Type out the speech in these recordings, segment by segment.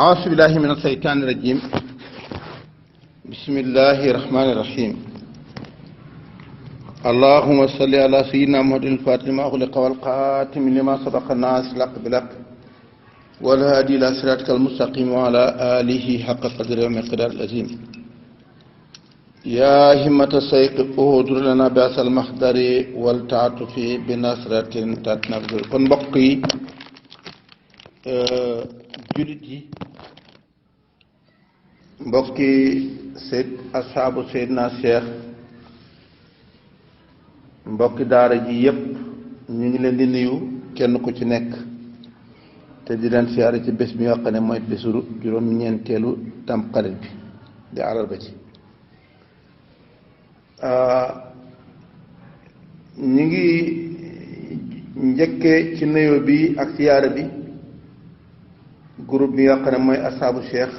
أعوذ بالله من الشيطان الرجيم بسم الله الرحمن الرحيم اللهم صل على سيدنا محمد الفاتح لما أغلق والقاتم لما سبق الناس لق بلق والهادي إلى صراطك المستقيم وعلى آله حق قدره ومقدار العظيم يا همة الشيخ اهدر لنا بأس المحضر والتعاطف بنصرة تتنفذ kon mbokk yi julit yi mbokki seyd asxaabu seydina cheikh mbokki daara ji yépp ñu ngi leen di nuyu kenn ku ci nekk te di leen siyaare ci bés bi nga xam ne mooy bésu juróom-ñeenteelu tamxarit bi di àllarba ci ñu ngi njëkkee ci nuyoo bi ak siyaare bi groupe bi nga xam ne mooy asxaabu cheikh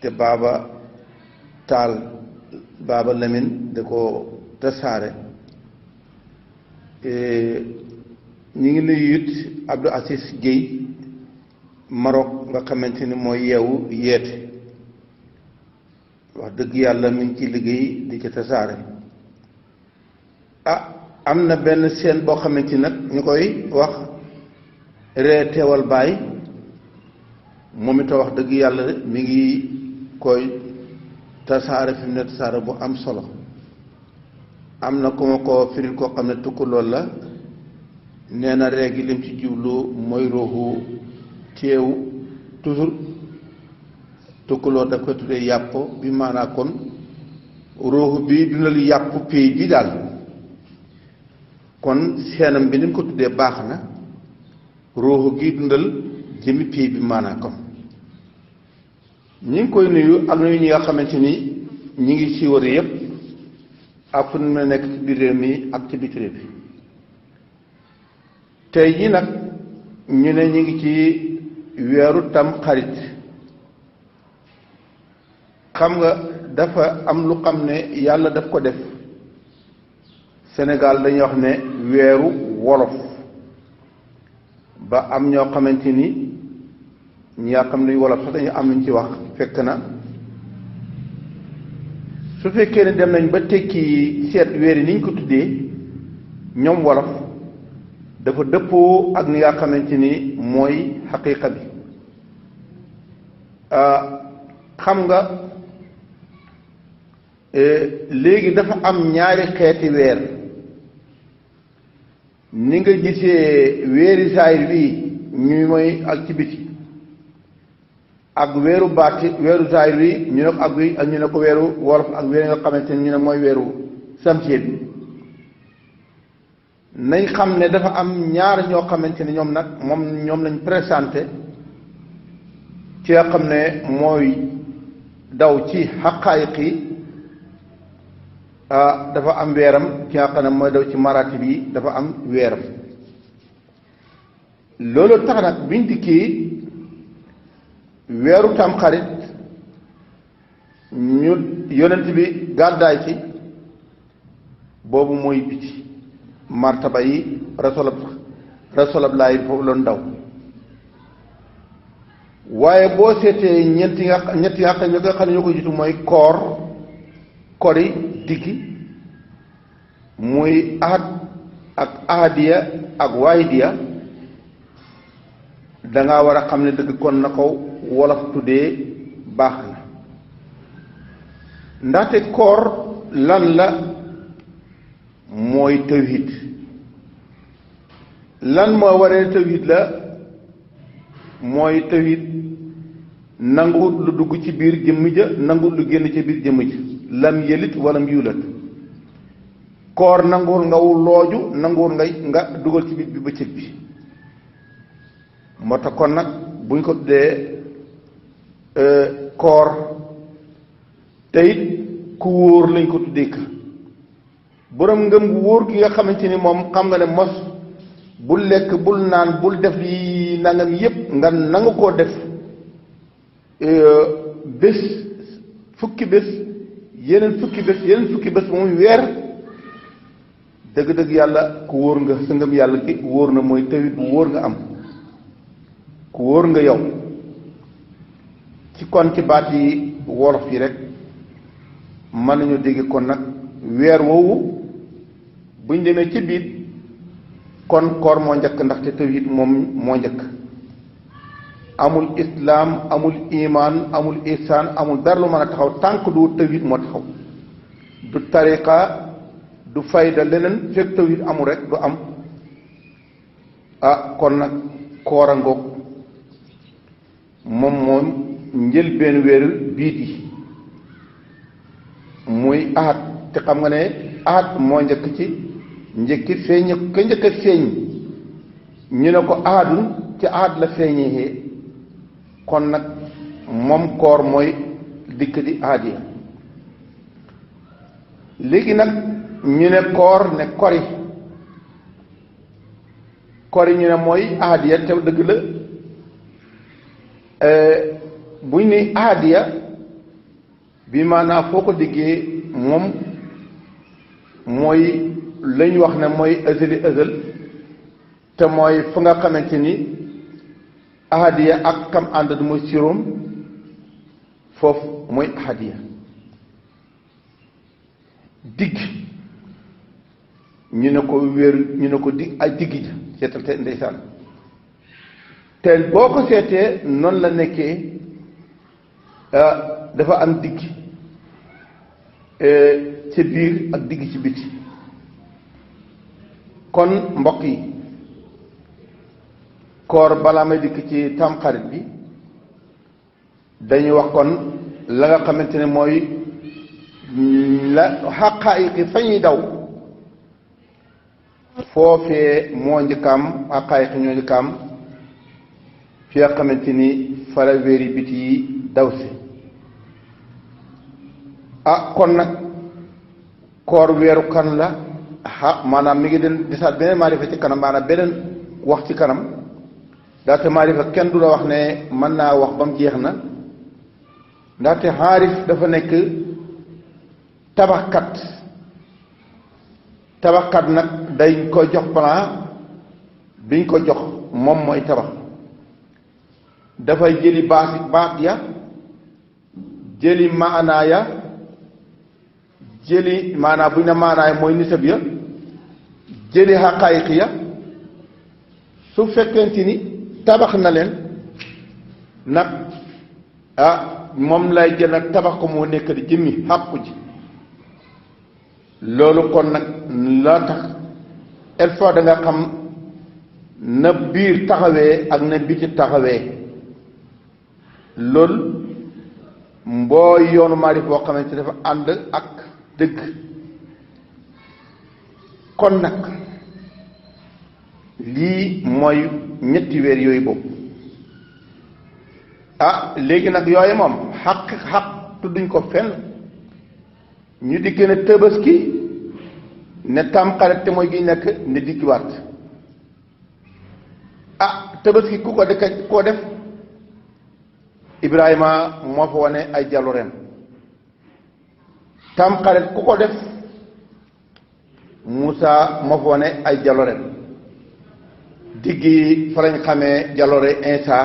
te baaba taal baaba Lamine da ko tasaare ñu ngi nuyu it Abdou Assis Guèye Maroc nga xamante ni mooy yeewu yeete wax dëgg yàlla mi ngi ci liggéey di ci tasaare am na benn seen boo xamante nag ñu koy wax ree teewal baay moom it wax dëgg yàlla mi ngi koy tasaare fi mu ne tasaare bu am solo am na ku ma ko firil koo xam ne tukku loolu la nee na réegi lim ci jublu mooy ruuxu teew toujours tukkuloo daf koy tuddee yàpp bi maanaa kon ruuxu bi dundal yàpp pay bi daal kon seenam bi ni mu ko tuddee baax na ruuxu gi dundal jëmi pay bi maanaa kon ñi ngi koy nuyu ak nuyu ñi nga xamante ni ñi ngi ci wër yépp ak fu mu nekk ci biir réew mi ak ci biti réew bi tey ji nag ñu ne ñi ngi ci weeru Tamxarit xam nga dafa am lu xam ne yàlla daf ko def Sénégal dañuy wax ne weeru wolof ba am ñoo xamante ni ñi nga xam ne wolof sax dañu am luñ ci wax fekk na su fekkee ne dem nañ ba tekki seet weer yi ni ñu ko tuddee ñoom wolof dafa dëppoo ak ni nga xamante ni mooy xaqiiqa bi xam nga léegi dafa am ñaari xeeti weer ni nga gisee weeri saayir bii ñu mooy ak ci biti ak weeru baati weeru saayir wi ñu ne ko ak wi ak ñu ne ko weeru wolof ak weer nga xamante ni ñu ne mooy weeru samsiir bi nañ xam ne dafa am ñaar ñoo xamante ni ñoom nag ñoom lañ présenté ci nga xam ne mooy daw ci xaqaayiq yi dafa am weeram ci nga xam ne mooy daw ci maratib yi dafa am weeram loolu tax nag biñ dikkee weeru tamxarit ñu yonent bi gàddaay ci boobu mooy biti martaba yi rasulullah foofu loon daw waaye boo seetee ñetti nga xam ne ñoo ko jiitu mooy koor kori diggi muy ahad ak ahadiya ak waahidiya danga war a xam ne dëgg kon na ko wolof tuddee baax na ndaxte koor lan la mooy tawhid lan moo waree tawhid la mooy tawhid nangu lu dugg ci biir jëmm ja nangu lu génn ci biir jëmm ja lam yëlit walam yuulat koor nanguwul nga looju nanguwul nga dugal ci biir bi bëccëg bi moo tax kon nag buñ ko tuddee koor te it ku wóor lañ ko tuddee ka borom ngëm gu wóor gi nga xamante ni moom xam nga ne mos bul lekk bul naan bul def li nangam yépp nga nangu koo def bés fukki bés yeneen fukki bés moom weer dëgg-dëgg yàlla ku wóor nga sa ngëm yàlla gi wóor na mooy tawit bu wóor nga am ku wóor nga yow ci kon ci baat yi wolof yi rek mën nañu dégg kon nag weer woowu buñ demee ci biir kon koor moo njëkk ndaxte tawhid moom moo njëkk amul islaam amul iman amul ihsaan amul dara lu mën a taxaw tànk du tawhid moo taxaw du tariqa du fayda leneen fekk tawhid amul rek du am kon nag koor a ngoog moom njëlbeen weeru biit yi muy ahad te xam nga ne ahad moo njëkk ci njëkki feeñ ka njëkk a feeñ ñu ne ko ahadun ci ahad la feeñee kon nag moom koor mooy dikk di ahad yi léegi nag ñu ne koor ne kori ñu ne mooy ahad ya te dëgg la buñ ne ahad ya bi maanaam foo ko diggee moom mooy lañ wax ne mooy azali azal te mooy fu nga xamante ni ahadiya ak kam ànd mooy siróom foofu mooy ahadiya digg ñu ne ko wéeru ñu ne ko digg ay digg ja seetal te ndeysaan te boo ko seetee noonu la nekkee dafa am digg ci biir ak digg ci biti kon mbokk yi koor balaa may dikk ci tamxarit bi dañuy wax kon la nga xamante ne mooy la xaqaayiqi fa ñuy daw foofee moo njëkkaam xaqaayiqi ñoo njëkkaam fi nga xamante ni fara wéeri biti yi daw si kon nag koor weeru kan la maanaam mi ngi den desaat beneen maarifa ci kanam maanaam beneen wax ci kanam ndaxte maarifa kenn du la wax ne mën naa wax ba mu jeex na ndaxte xaarif dafa nekk tabaxkat nag dañ ko jox plan biñ ko jox moom mooy tabax dafay jëli baat ya jëli maanaa ya jëli maanaa bu ñu ne maanaay mooy nisab ya jëli xaqaayiq ya su fekkente ni tabax na leen nag moom lay jël nag tabax ko moo nekk di jëmmi xàqu ji loolu kon nag la tax il faut da nga xam na biir taxawee ak na biti taxawee loolu mbooy yoonu maarif boo xamante dafa ànd ak dëgg kon nag lii mooy ñetti weer yooyu boobu léegi nag yooyu moom xaq tudduñ ko fenn ñu di gën a Tabaski ne Tamxarit te mooy gi nekk ne dikkiwaat Tabaski ku ko dëkk koo def Ibrahima moo fa wane ay jaloreem Tamxarit ku ko def Moussa moo fa wane ay jaloreem diggi fa lañ xamee jalore Insa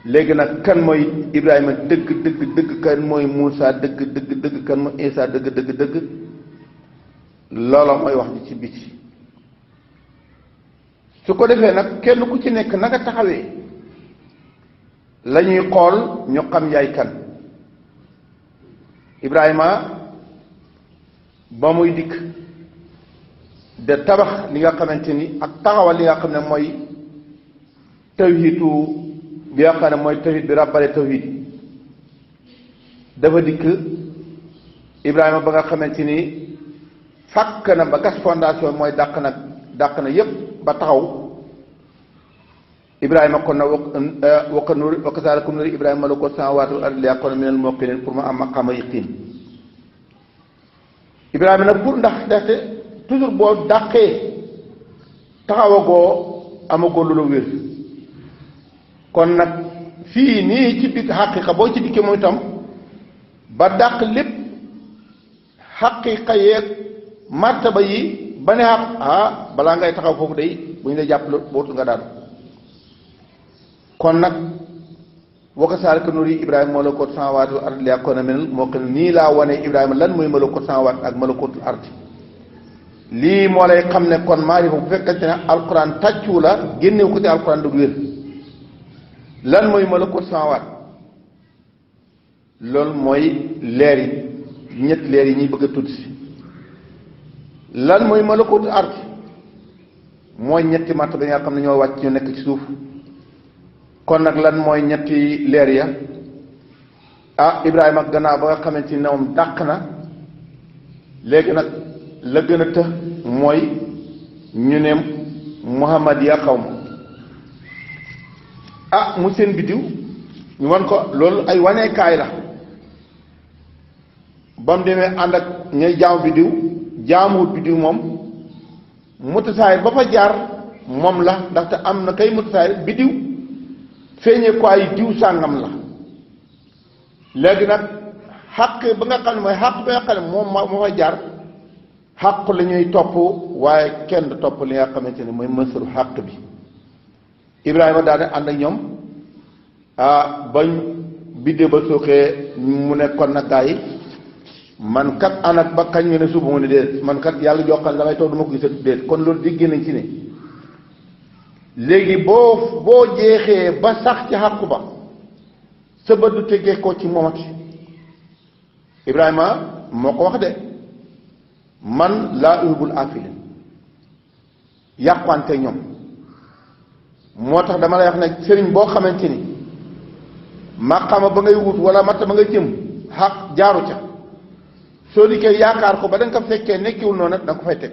léegi nag kan mooy Ibrahima dëgg kan mooy Moussa dëgg kan mooy Insa dëgg loola mooy wax ji ci biti su ko defee nag kenn ku ci nekk na nga taxawee la ñuy xool ñu xam yaay kan Ibrahima ba muy dikk de tabax li nga xamante ni ak taxawal li nga xam ne mooy tawhiidu bi nga xam ne mooy tawhid bi rabbale tawhid dafa dikk Ibrahima ba nga xamante ni fàkk na ba gas fondation mooy dàq na yépp ba taxaw Ibrahima kon na waka nuuri wa kazaalika nuri Ibrahima malakuuta samaawaati wal ardi liyakuuna minal muuqiniin pour mu am maqaama yaqiin Ibrahima nag pour ndaxte toujours boo dàqee taxawagoo amagoo lu la wér kon nag fii nii ci biir xaqiqa boo ci dikkee moom itam ba dàq lépp xaqiqa yeeg martaba yi ba ne balaa ngay taxaw foofu day bu ñu lay jàpp bootu nga daal kon nag waka saalika nuri Ibrahima malakoot samaawaati wal ardi liyakuuna minal muuqiniin nii laa wane Ibrahima lan mooy malakoot samaawaat ak malakootul ardi lii moo lay xam ne kon maarifa bu fekkante ne alquran tàccu la génnew ko ci alquran du wér lan mooy malakoot samaawaat loolu mooy leer yi ñetti leer yi ñuy bëgg a tudd si lan mooy malakootul ardi mooy ñetti matt ba nga xam ne ñoo wàcc ñu nekk ci suuf kon nag lan mooy ñetti leer ya Ibrahima gannaaw ba nga xamante ni moom dàq na léegi nag la gën a të mooy ñu ne Muhammad ya xaw ma mu seen biddiw ñu wan ko loolu ay waneekaay la ba mu demee ànd ak ñay jaamu biddiw jaamuwut biddiw moom mutasaayir ba fa jaar moom la ndaxte am na kay mutasaayir biddiw feeñee ko ay diw sàngam la léegi nag xàq ba nga xam ne mooy xàq ba nga xam ne moom moo fa jaar xàq la ñuy topp waaye kenn du topp li nga xamante ne mooy mësaru xàq bi Ibrahima daal di ànd ak ñoom bañ biddee ba suuxee mu ne kon nag gaa yi man kat anak ba kañ nga ne suba mu ne déet man kat yàlla joxal damay toog du ma ko gisat déet kon loolu déggee nañ ci ne léegi boo jeexee ba sax ci xàqu ba sa bët du tegee ko ci moomati Ibrahima moo ko wax de man laa uhibul afilin yàqwante ñoom moo tax dama lay wax ne sëriñ boo xamante ni maqama ba ngay wut wala matt ba ngay jëm xaq jaaru ca soo dikkee yaakaar ko ba da nga ko fekkee nekkiwul noonu da nga ko fay teg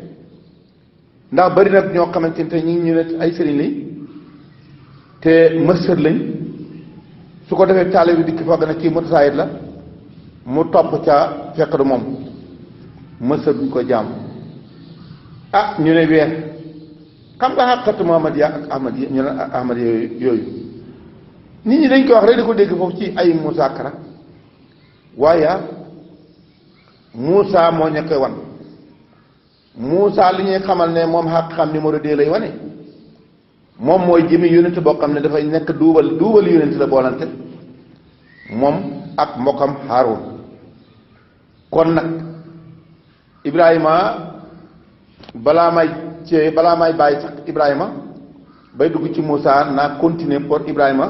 ndax bari nag ñoo xamante ni te ñu ne ay sëriñ lañ te mësër lañ su ko defee taale bi dikk foog na kii mutasaayit la mu topp ca fekk du moom mësër duñ ko jaam ñu ne weer xam nga xàqatu Muhammad ak Ahmad yi ñu ne Ahmad yooyu nit ñi dañ koy wax rek di ko dégg foofu ci ay musaakara waaye Muusa moo ñu koy wan Muusa li ñuy xamal ne moom xàq xam numéro 2 lay wane moom mooy jëmi yonent boo xam ne dafay nekk duubal yonent la boolante moom ak mbokkam Haarun kon nag Ibrahima balaa may bàyyi sax Ibrahima bay dugg ci Muusa naa continuer pour Ibrahima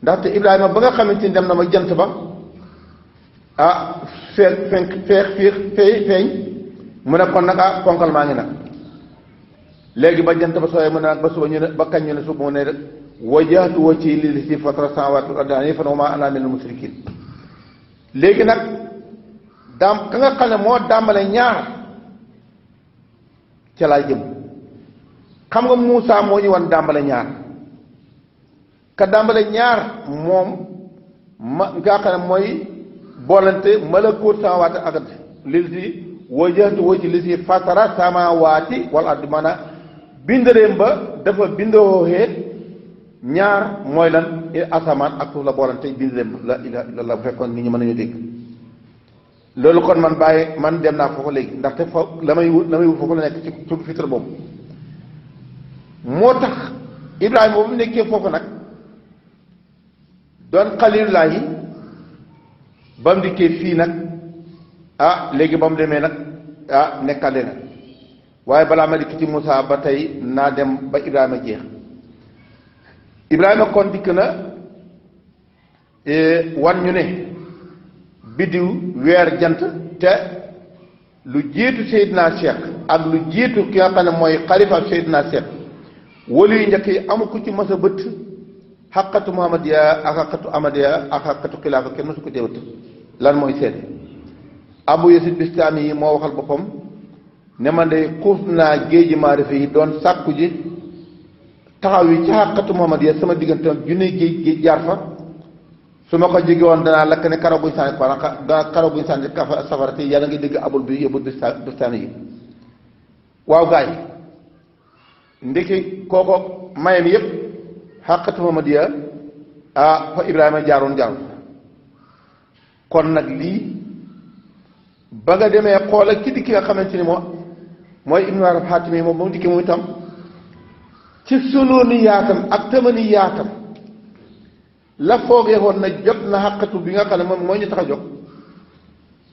ndaxte Ibrahima ba nga xamante ni dem na ma jant ba feeñ mu ne kon nag ponkal maa ngi nag léegi ba jant ba sooyee mu ne nag ba suba ñu ne ba kañ ñu ne suba mu ne rek wajjahtu wajhi lillazi fatara samaawaati wal ardi haniifan wa maa ana minal mushrikiin léegi nag ka nga xam ne moo dàmbale ñaar ca laa jëm xam nga Muusa moo ñu wan dàmbale ñaar ka dàmbale ñaar moom nga xam ne mooy boolante malakoot samaawaati ak ardi lillazi wajjahtu wajhi lillazi fatara samaawaati wal ardi maanaam bindareem ba dafa bindooxee ñaar mooy lan asamaan ak suuf la boolante bindareem ba la ilaha illallah bu fekkoon nit ñi mën nañu dégg loolu kon man dem naa foofu léegi ndaxte foofu la may wut foofu la nekk ci fitre boobu moo tax Ibrahima boobu nekkee foofu nag doon xalilullaahi ba mu dikkee fii nag léegi ba mu demee nag nekkale na waaye balaa ma dikk ci Moussa ba tey naa dem ba Ibrahima jeex Ibrahima kon dikk na wan ñu ne biddiw weer jant te lu jiitu Seydina Cheikh ak lu jiitu ki nga xam ne mooy xalifa Seydina Cheikh wali yu njëkk yi amu ku ci mas a bët xaqatu Muhammadiya ak xaqatu Amadiya ak xaqatu xilaafa kenn masu ko jëwat lan mooy seede Abu Yasid Bistami yi moo waxal boppam ne man de xuus naa géeji maarifa yi doon sàkku ji taxaw yi ci xaqatu Muhammadiya sama diggante ak junne géej jaar fa su ma ko jege woon danaa lakk ne karaw buñ sànni karaw buñ sànni safara te yàlla ngi dégg abul bi yóbbu Bistami yi waaw gaay ndiki kooko mayam yépp xaqatu Muhammadiya fa Ibrahima jaaroon kon nag lii ba nga demee xool ak ki dikki nga xamante ni mooy Ibnu Arab Xaatimi moom ba mu dikkee moom itam ci sunooni yaatam ak tamani yaatam la foogee woon na jot na xàqatu bi nga xam ne moom moo ñu tax a jóg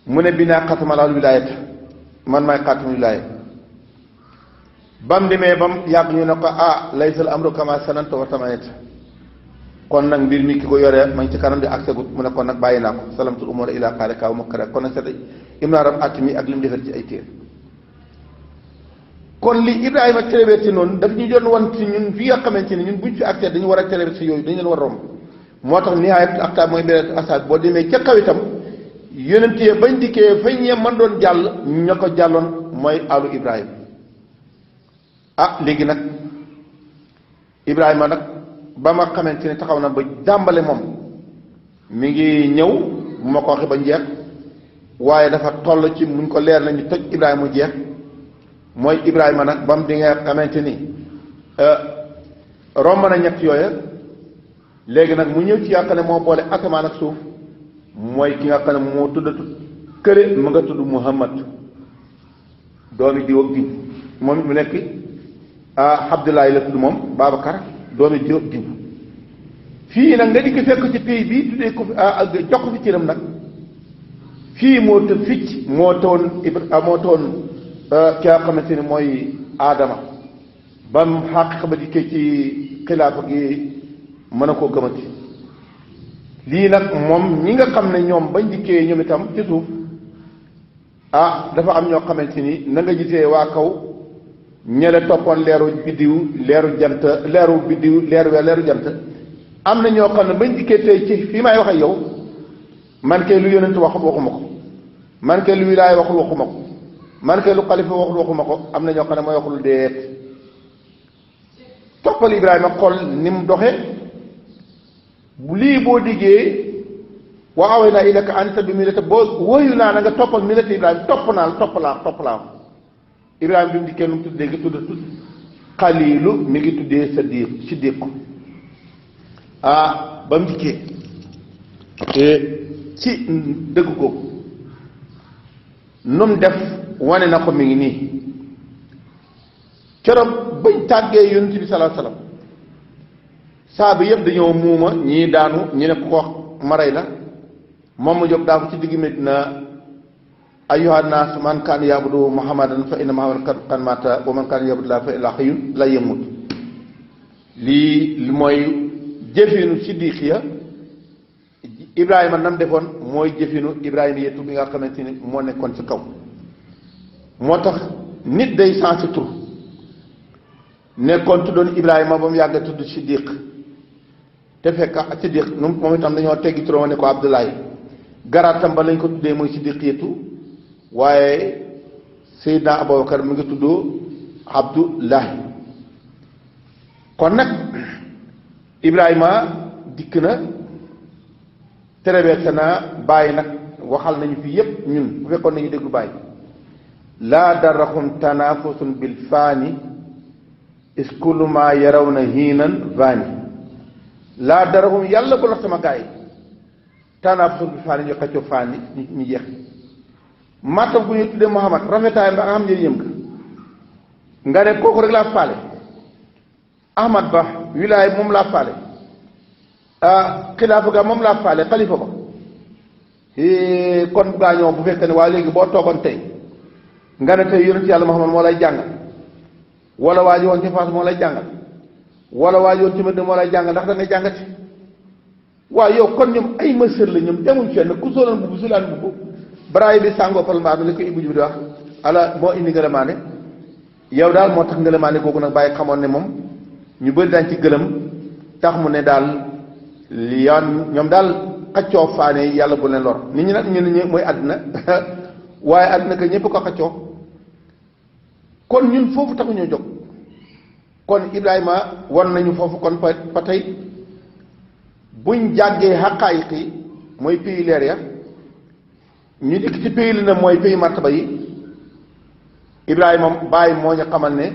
mu ne bi naa xatamalal wilaayata man maay xaatamu wilaaya bam demee bam yàgg ñu ne ko laysal amru kama sananta wa tamanita kon nag mbir mi ki ko yoree ma ngi ci kanam di aksegut mu ne kon nag bàyyi naa ko salamtul umur ila xaare kaaw ma kare kon nag seet ibnu arab at mi ak li mu defar ci ay téere kon li Ibrahima traversé noonu daf ñu doon wan ci ñun fi nga xamante ni ñun buñ fi accès dañu war a traversé yooyu dañu leen war a romb moo tax nihaayat aktaab mooy beneen asaab boo demee ca kaw itam yonent yi bañ dikkee fañ ñee man doon jàll ña ko jàlloon mooy alu Ibrahima léegi nag Ibrahima nag ba ma xamante ni taxaw na ba jàmbale moom mi ngi ñëw bu ma ko waxee ba njeex waaye dafa toll ci muñ ko leer nañu toj Ibrahima mu jeex mooy Ibrahima nag ba mu di nga xamante ni romb na ñett yooya léegi nag mu ñëw ci yàq ne moo boole asamaan ak suuf mooy ki nga xam ne moo tuddatu kële mu nga tudd Muhammad doomi diw ak diw moom it mu nekk Abdoulaye la tudd moom Babacar doomi diw ak diw fii nag nga di ko fekk ci pays bii tuddee ko jox ko fi cëram nag fii moo të ficc moo toon ki nga xamante ni mooy aadama ba mu xàq ba dikkee ci xilaafa gi mën a koo gëmati lii nag moom ñi nga xam ne ñoom bañ dikkee ñoom itam ci suuf dafa am ñoo xamante ni na nga gisee waa kaw ñele toppoon leeru biddiw leeru jant leeru biddiw leeru weer leeru jant am na ñoo xam ne bañ dikkee tey ci fii may wax ak yow man kay lu yonent wax waxuma ko man kay lu wilaay waxul waxuma ko man kay lu xalifa waxul waxuma ko am na ñoo xam ne mooy waxul déet toppal Ibrahima xool ni mu doxe lii boo diggee wa awhaynaa ilayka an ittabi' millata boo wóoyu naa na nga toppal millata Ibrahima topp laa Ibrahima bi mu dikkee nu mu tuddee ngi tudd xaliilu mi ngi tuddee siddiq ba mu dikkee ci dëgg ko nu mu def wane na ko mi ngi nii keroog bañ tàggee yonent bi sallallahu alayhi wasallam saa bi yëpp dañoo muuma ñii daanu ñu ne ko wax maray la moom mu jóg daa ko ci digg Medina ayyuhan naas man kaana ya'budu muhammadan fa inna muhammadan qad maata wa man kaana ya'budu llaaha fa illaa hayyun laa yamut lii mooy jëfinu siddiqiya Ibrahima nam defoon mooy jëfinu Ibrahima yettu bi nga xamante ni moo nekkoon ci kaw moo tax nit day sensé tur nekkoon tuddoon Ibrahima ba mu yàgg tudd siddiq te fekk siddiq moom itam dañoo teggi turam ne ko Abdoulaye garaatam ba lañ ko tuddee mooy siddiq yettu waaye Seydina Aboubacar mi ngi tuddoo Abdoulaye kon nag Ibrahima dikk na traversé na bàyyi nag waxal nañu fi yépp ñun bu fekkoon nañu déglu bàyyi laa darraxum tanaafusun bil faani is kullu ma yaraw na hiinan vaani laa darraxum yàlla bu la sama gaa yi tanaafusun bil faani ñu xëccoo faani ñu jeex mattam bu ñu tuddee Muhammad rafetaay ba nga xam njëriñam nga ne kooku rek laa faale Ahmad Ba wilaay moom laa faale xilaafa ga moom laa faale xalifa ba kon gaañoo bu fekkee ne waa léegi boo toogoon tey nga ne tey yonent yàlla Muhammad moo lay jàngal wala waa ji woon ci Faas moo lay jàngal wala waa ji woon ci Medina moo lay jàngal ndax da ngay jàngati waaw yow kon ñoom ay mësër la ñoom demuñ fenn ku soloon mbubb su laan mbubb baraay bi sàngoo palmbaar bi la ko ibbu ji bi di wax ala moo indi ngërëmaane yow daal moo tax ngërëmaane googu nag bàyyi xamoon ne moom ñu bëri daañ ci gëlëm tax mu ne daal yoon ñoom daal xaccoo faane yàlla bu leen lor nit ñi nag ñu ne mooy àddina waaye àddina ka ñëpp ko xaccoo kon ñun foofu taxu ñoo jóg kon Ibrahima wan nañu foofu kon pa tey buñ jàggee xaqaayiq yi mooy pays leer ya ñu dikk ci pays li na mooy pays martaba yi Ibrahima bàyyi moo ñu xamal ne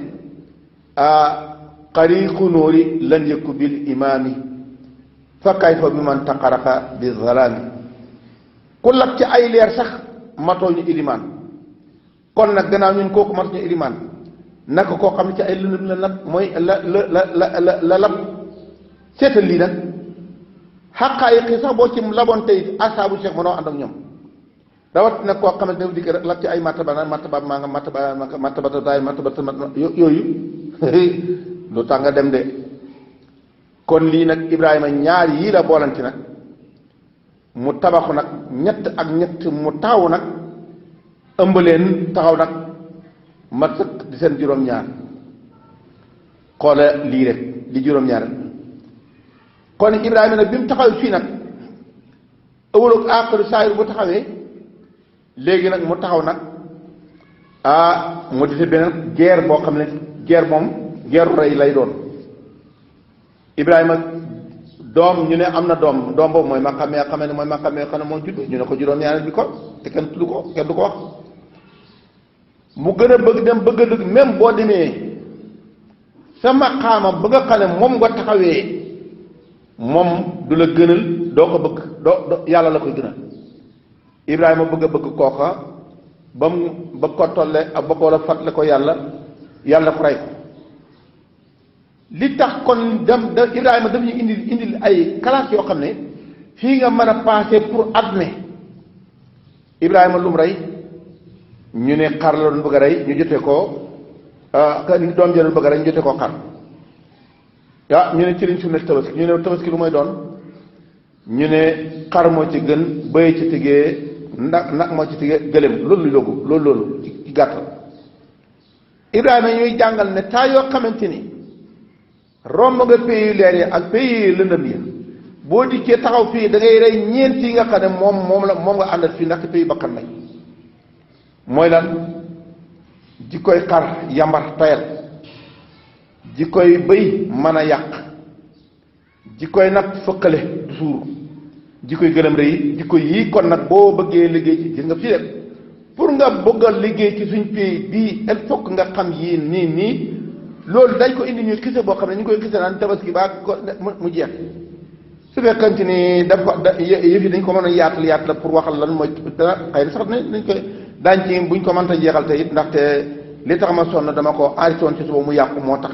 xariqu nóori lan yëkku bil imaami fa kayfa bi man taqaraqa bi zalaami ku lab ci ay leer sax matoo ñu ilimaan kon nag gannaaw ñun kooku mat ñu ilimaan naka koo xam ne ci ay lëndëm la lab mooy la lab seetal lii nag xaqaayiq yi sax boo ci laboon tey asaabu cheikh mënoo ànd ak ñoom rawat nag koo xamante ne dikk rek lab ci ay martaba maa nga martaba daay martaba yooyu lu tax nga dem de. kon lii nag Ibrahima ñaar yii la boolanti nag mu tabaxu nag ñett ak ñett mu taxaw nag ëmb leen taxaw nag mat sëkk di seen juróom-ñaar xoola lii rek di juróom-ñaar kon Ibrahima nag bi mu taxaw fii nag ëwaloog aaxiru saayir bu taxawee léegi nag mu taxaw nag mu dese beneen guerre boo xam ne guerre moom guerre rey lay doon Ibrahima doom ñu ne am na doom boobu mooy maqamee xam ne mooy maqamee xam ne moom judd ñu ne ko juróom-ñaareel bi ko te kenn tudd ko kenn du ko wax mu gën a bëgg dem bëgg a dugg même boo demee sa maqaama ba nga xam ne moom nga taxawee moom du la gënal doo ko bëgg doo yàlla la koy gënal Ibrahima bëgg a bëgg kooka ba mu ba ko tolle ak ba ko wala fàttali ko yàlla ko rey ko li tax kon dem da Ibrahima daf ñu indil ay classe yoo xam ne fii nga mën a passé pour admet Ibrahima lu mu rey ñu ne xar la doon bëgg a rey ñu jotee ko doom ja doon bëgg a rey ñu jotee koo xar ñu ne ci liñ su ne tabaski ñu ne tabaski lu mooy doon ñu ne xar moo ci gën bëy ci tigee nag moo ci tigee gëlëm loolu ci gàttal Ibrahima ñuy jàngal ne taa yoo xamante ni romb nga pays yu leer yi ak pays yu lëndëm yi boo dikkee taxaw fii da ngay rey ñeent yi nga xam ne moom nga àndat fii ndax pays bakkan lañ mooy lan jikkoy xar yambar tayal jikkoy bëy mën a yàq jikkoy nag fëkkale du suur jikkoy gëlëm rëy jikko yii kon nag boo bëggee liggéey ci gis nga fii de pour nga bëgg a liggéey ci suñ pays bii il faut que nga xam yii nii loolu dañ ko indi ñu kise boo xam ne ñu koy kise naan tabaski baa ko mu jeex su fekkante ni daf ko yëf yi dañ ko mën a yaatal pour waxal lan mooy dana xëy na sax nañ koy daañ ci buñ ko mënta jeexal te it ndaxte li tax ma sonn dama ko enregistré woon ci suba mu yàqu moo tax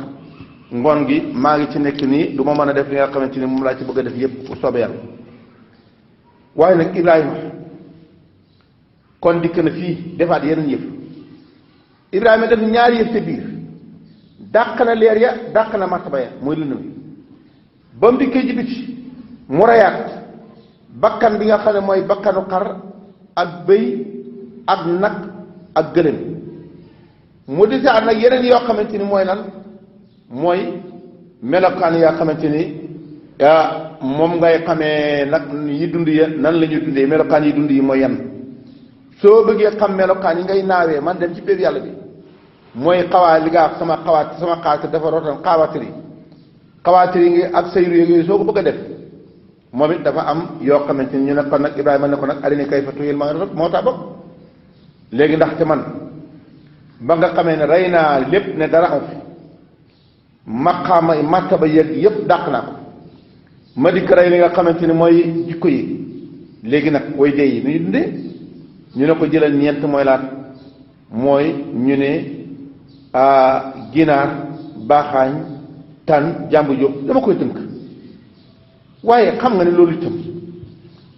ngoon gi maa ngi ci nekk nii du ma mën a def li nga xamante ni moom laa ci bëgg a def yépp pour soobee yàlla waaye nag Ibrahima kon dikk na fii defaat yeneen yëf Ibrahima def ñaari yëf te biir dàq na leer ya dàq na martaba ya mooy lëndëm ba mu dikkee ci biti mu rayaat bakkan bi nga xam ne mooy bakkanu xar ak bëy ak nag ak gëlëm mu desaat nag yeneen yoo xamante ni mooy lan mooy melokaan yoo xamante ni moom ngay xamee nag yi dund ya nan la ñuy dundee melokaan yi dund yi mooy yan soo bëggee xam melokaan yi ngay naawee man dem ci péeb yàlla bi mooy xawaa li nga sama xawaat dafa rootan xawaatir yi ngi ak sayru yooyu soo ko bëgg a def moom it dafa am yoo xamante ni ñu ne kon nag Ibrahima ne ko nag arini kayfa tuhyil mawtaa moo tax bokk léegi ndaxte man ba nga xamee ne rey naa lépp ne dara am fi maqaama martaba yëpp dàq naa ko ma dikk rey li nga xamante ni mooy jikko yi léegi nag way dee yi nu ñu dundee ñu ne ko jëlal ñeent mooy laat mooy ñu ne ginaar baaxaañ tan jàmbu jóob dama koy tënk waaye xam nga ne loolu itam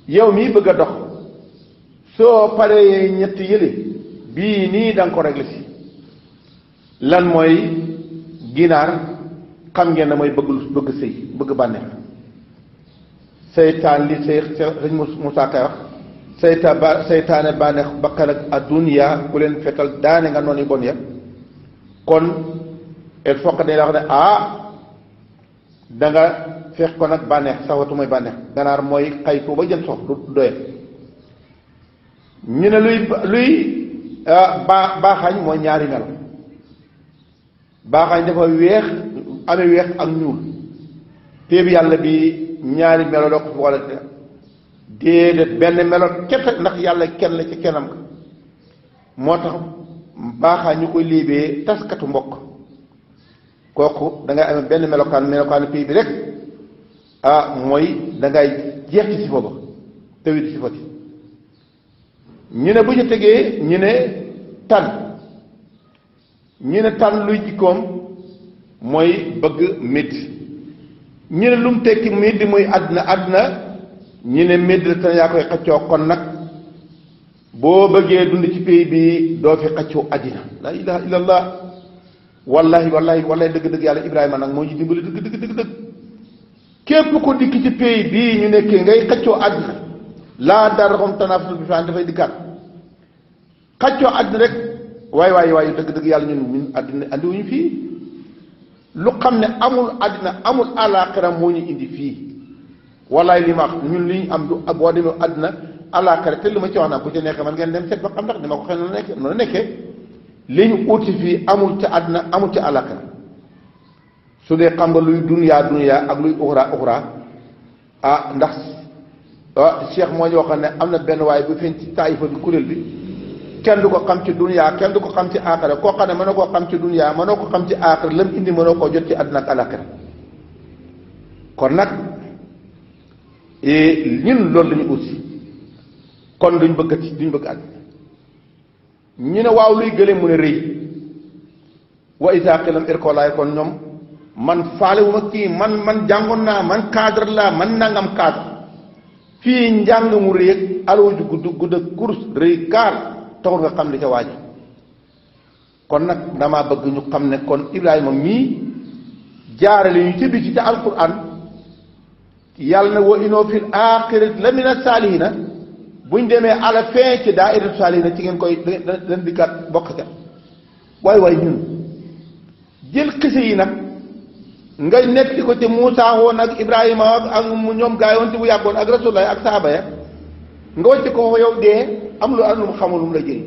yow mii bëgg a dox soo paree ñett yële bii nii da nga ko réglé si lan mooy ginaar xam ngeen ne mooy bëgg sëy bëgg bànneex seytaan li sëñ Moussa Kay wax seytaane bànneex bakkan ak adduniya ku leen fetal daane nga noonu bon ya kon il faut que dañ la wax ne da nga fekk ko nag bànneex sawatu mooy bànneex ganaar mooy xaytu ba jën sox du doye ñu ne luy baaxaañ mooy ñaari melo baaxaañ dafa weex amee weex ak ñuul téeb yàlla bi ñaari melo la ko boole déedéet benn melo kese ndax yàlla kenn la ci kennam ka moo tax baaxaañ ñu koy liibee taskatu mbokk kooku da ngay amee benn melokaanu pays bi rek mooy da ngay jeex ci sifa ba tawit sifati ñu ne bu ñu tegee ñu ne tànn luy jikkoom mooy bëgg métti ñu ne lu mu tekki métti mooy àdduna ñi ne Médina yaa koy xaccoo kon nag boo bëggee dund ci pays bi doo fi xaccoo àddina la ilaha illallah wallahi wallahi wallahi dëgg-dëgg yàlla Ibrahima nag moo ñu dimbali dëgg képp ko dikk ci pays bii ñu nekkee ngay xaccoo àddina laa dara xam tanafus bi faan dafay dikkaat xaccoo àddina rek waaye dëgg-dëgg yàlla ñun àddina andiwuñu fii lu xam ne amul àddina amul àllaaxira moo ñu indi fii wallaay li ma wax ñun li ñu am du boo demee àddina àllaaxira te li ma ci wax nag bu ci nekkee man ngeen dem seet ba xam ndax ni ma ko xëy noonu nekkee li ñu uti fii amul ca àddina amul ca àllaaxira su dee xam nga luy duniyaa ak luy uxra ndax Cheikh moo ñu waxoon ne am na benn waaye bu feeñ ci taayifa bi kuréel bi kenn du ko xam ci duniyaa kenn du ko xam ci aaxira koo xam ne mënoo koo xam ci duniyaa mënoo ko xam ci aaxira lam indi mënoo koo jot ci àddina ak àllaaxira kon nag ñun loolu la ñu ut kon duñ bëgg àddina ñu ne waaw luy gële mu ne rëy wa isaa qilam irkoolaay kon ñoom man faale wu ma kii man jàngoon naa man cadre laa man nangam cadre fii njàng mu rëy aloo ju gudd ak course rëy kaar taxul nga xam li ca waaji kon nag damaa bëgg ñu xam ne kon Ibrahima mii jaarale ñu ci biti ca alquran yàlla na wa inoo fil aaxirati la mina saalihina buñ demee à la fin ci daairatu saalihina ci ngeen koy dañ dikkaat bokk ca waay ñun jël xise yi nag ngay nekk di ko ci Muusaa woon ak Ibrahima ak ñoom gaa yi woon ci bu yàggoon ak Rasulullah ak saaba ya nga wàcc ko yow dee am lu mu xamul lu mu la jëriñ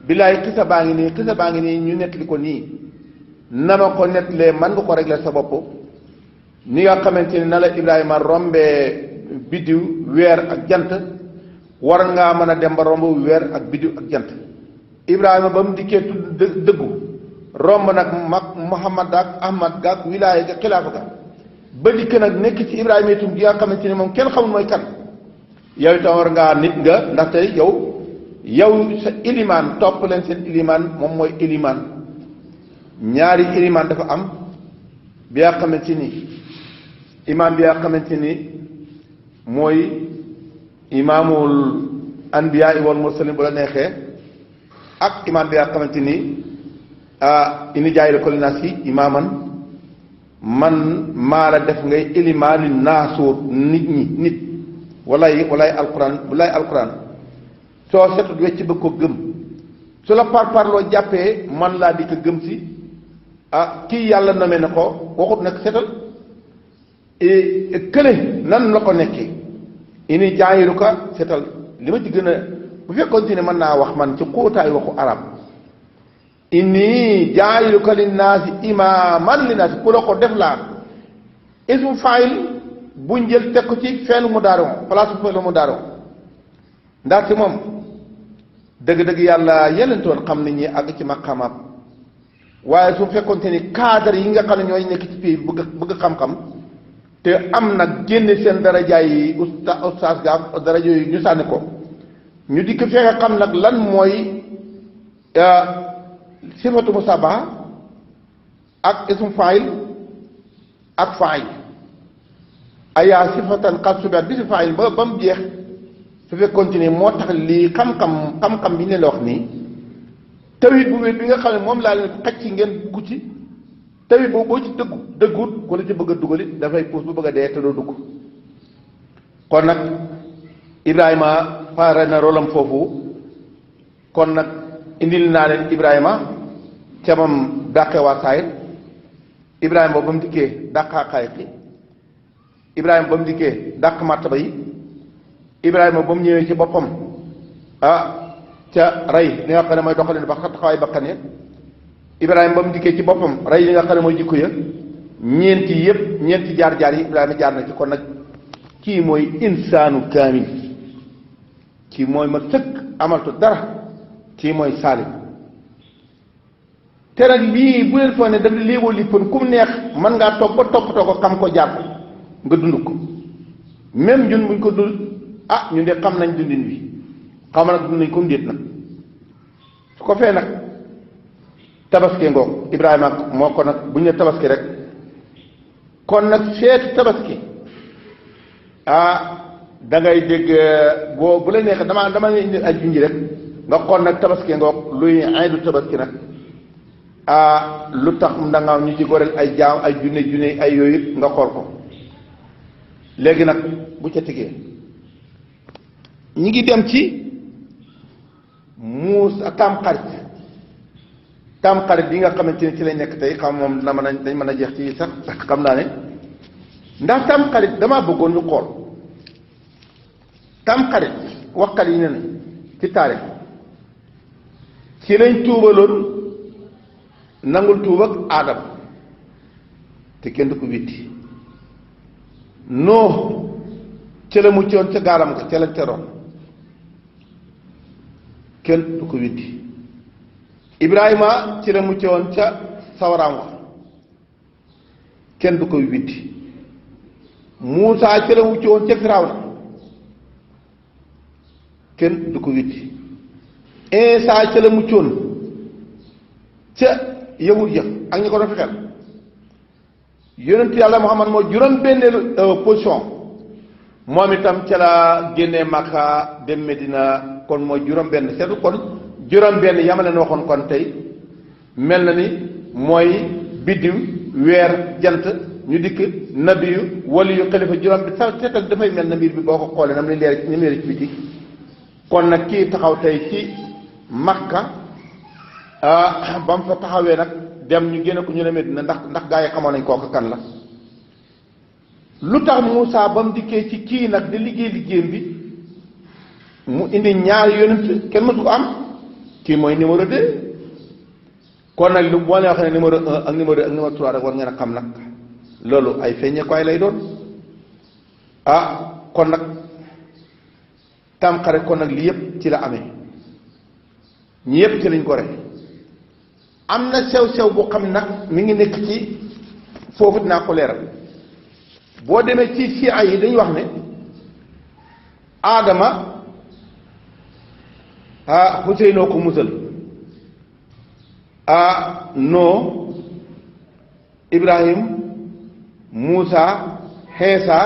billaay xisa baa ngi nii ñu nettali ko nii na ma ko nettalee man nga ko régler sa bopp ni nga xamante ni na la Ibrahima rombee biddiw weer ak jant war ngaa mën a dem ba romb weer ak biddiw ak jant Ibrahima ba mu dikkee tudd dëggu romb nag Muhammad ak Ahmad gaak wilaaya ga xilaafa ga ba dikk nag nekk ci Ibrahima itam gi nga xamante ni moom kenn xamul mooy kan yow itam war ngaa nit nga ndaxte yow sa ilimaan topp leen seen ilimaan moom mooy ilimaan ñaari ilimaan dafa am bi nga xamante ni imaam bi nga xamante ni mooy imaamul anbiyaa wal mursalin bu la neexee ak imaam bi nga xamante ni ini jaay ko linaas yi imaaman man maa la def ngay ilimaani naasuur nit walay alquran soo setut wecc bëgg ko gëm su la parloo jàppee man laa di ko gëm si kii yàlla name na ko waxut nag setal kële nan la ko nekkee ini jaayiru ka setal li ma ci gën a bu fekkoon ne mën naa wax man ci xóotaay waxu arab inni jaayiru ka linnaasi imaaman linnaasi ku la ko def laa ismu faayil buñ jël teg ko ci feelu mu daaroo place bu feelu mu daaroo ndaxte moom dëgg-dëgg yàlla yelentoon xam nit ñi àgg ci maqaamaam waaye su fekkoonte ni cadre yi nga xam ne ñooy nekk ci pays bëgg xam-xam te am nag génne seen darajaay yi ustaas gaaf daraja yooyu ñu sànni ko ñu dikk fexe xam nag lan mooy sifatu musabaha ak ismu faayil ak faayil ayaa sifatan xas subeet bi si faayil ba mu jeex su fekk continuer moo tax lii xam-xam bi ñu leen wax nii tawit bu wéet bi nga xam ne moom laa leen xaj ci ngeen dugg ci tawit boobu boo ci dëggut ku la ci bëgg a dugali dafay puus bu bëgg a dee te doo dugg kon nag Ibrahima pare na rolam foofu kon nag indil naa leen Ibrahima ca moom dàqee waa saayir Ibrahima ba mu dikkee dàq xaqaayiq Ibrahima ba mu dikkee dàq martaba yi Ibrahima ba mu ñëwee ci boppam ca rey li nga xam ne mooy doxalin ba taxawaay bakkan ya Ibrahima ba mu dikkee ci boppam rey li nga xam ne mooy jikko ya ñeenti jaar-jaar yi Ibrahima jaar na ci kon nag kii mooy insaanu kaamil kii mooy ma sëkk amaltu dara kii mooy saalim te nag lii bu leen foog ne daf léewoo lippoon ku mu neex mën ngaa toog ba toppatoo ko xam ko jaar ko nga dund ko même ñun buñ ko dul ñun de xam nañ dundin wi xam nag dund nañ ko ndéet nag su ko fee nag tabaski ngoog Ibrahima moo ko nag bu ñu ne tabaski rek kon nag feetu tabaski da ngay dégg boo bu la neexee dama ne indi ay junj rek nga xool nag tabaski ngoog luy aydu tabaski nag lu tax ndangaaw ñu ci goreel ay jaam ay junne ay yooyu nga xool ko léegi nag bu ca tegee ñi ngi dem ci Tamxarit yi nga xamante ne ci lay nekk tey xam moom na mën a dañ mën a jeex ci sax xam naa ne ndax Tamxarit damaa bëggoon ñu xool Tamxarit waxkat yi ne na ci taarix ci lañ tuubaloon nangul tuub ak aadam te kenn du ko witti noo ca la muccoon ca gaalam nga ca lañ teroon kenn du ko witti Ibrahima ci la muccoon ca sawaraam wa kenn du ko witti Muusaa ci la muccoon ca Firawna kenn du ko witti Isaa ca la muccoon ca yahud ya ak ñi ko doon fexeel yonent yàlla Muhammad moo juróom-benneelu position moom itam ca la génnee Makka dem Medina kon mooy juróom-benn seetu kon juróom-benn yama leen waxoon kon tey mel na ni mooy biddiw weer jant ñu dikk nabiyu waliyu xalifa juróom bi sax seetal dafay mel na mbir bi boo ko xoolee nam ni leer ci biti kon nag kii taxaw tey ci Makka ba mu fa taxawee nag dem ñu génne ko ñu ne Medina ndax gaa yi xamoon nañ kooku kan la lu tax Muusaa ba mu dikkee ci kii nag di liggéeyam bi mu indi ñaari yonent kenn mësu ko am kii mooy numéro 2 kon nag lu boo leen wax ne numéro 1 ak numéro 2 ak numéro 3 rek war ngeen a xam nag loolu ay feeñeekuwaay lay doon kon nag Tamxarit kon nag lii yëpp ci la amee ñi yëpp ci lañ ko rek am na sew-sew boo xam nag mi ngi nekk ci foofu dinaa ko leeral boo demee ci siya yi dañuy wax ne Aadama Xuseynoo ko musal Noo Ibrahim Muusa Xeesa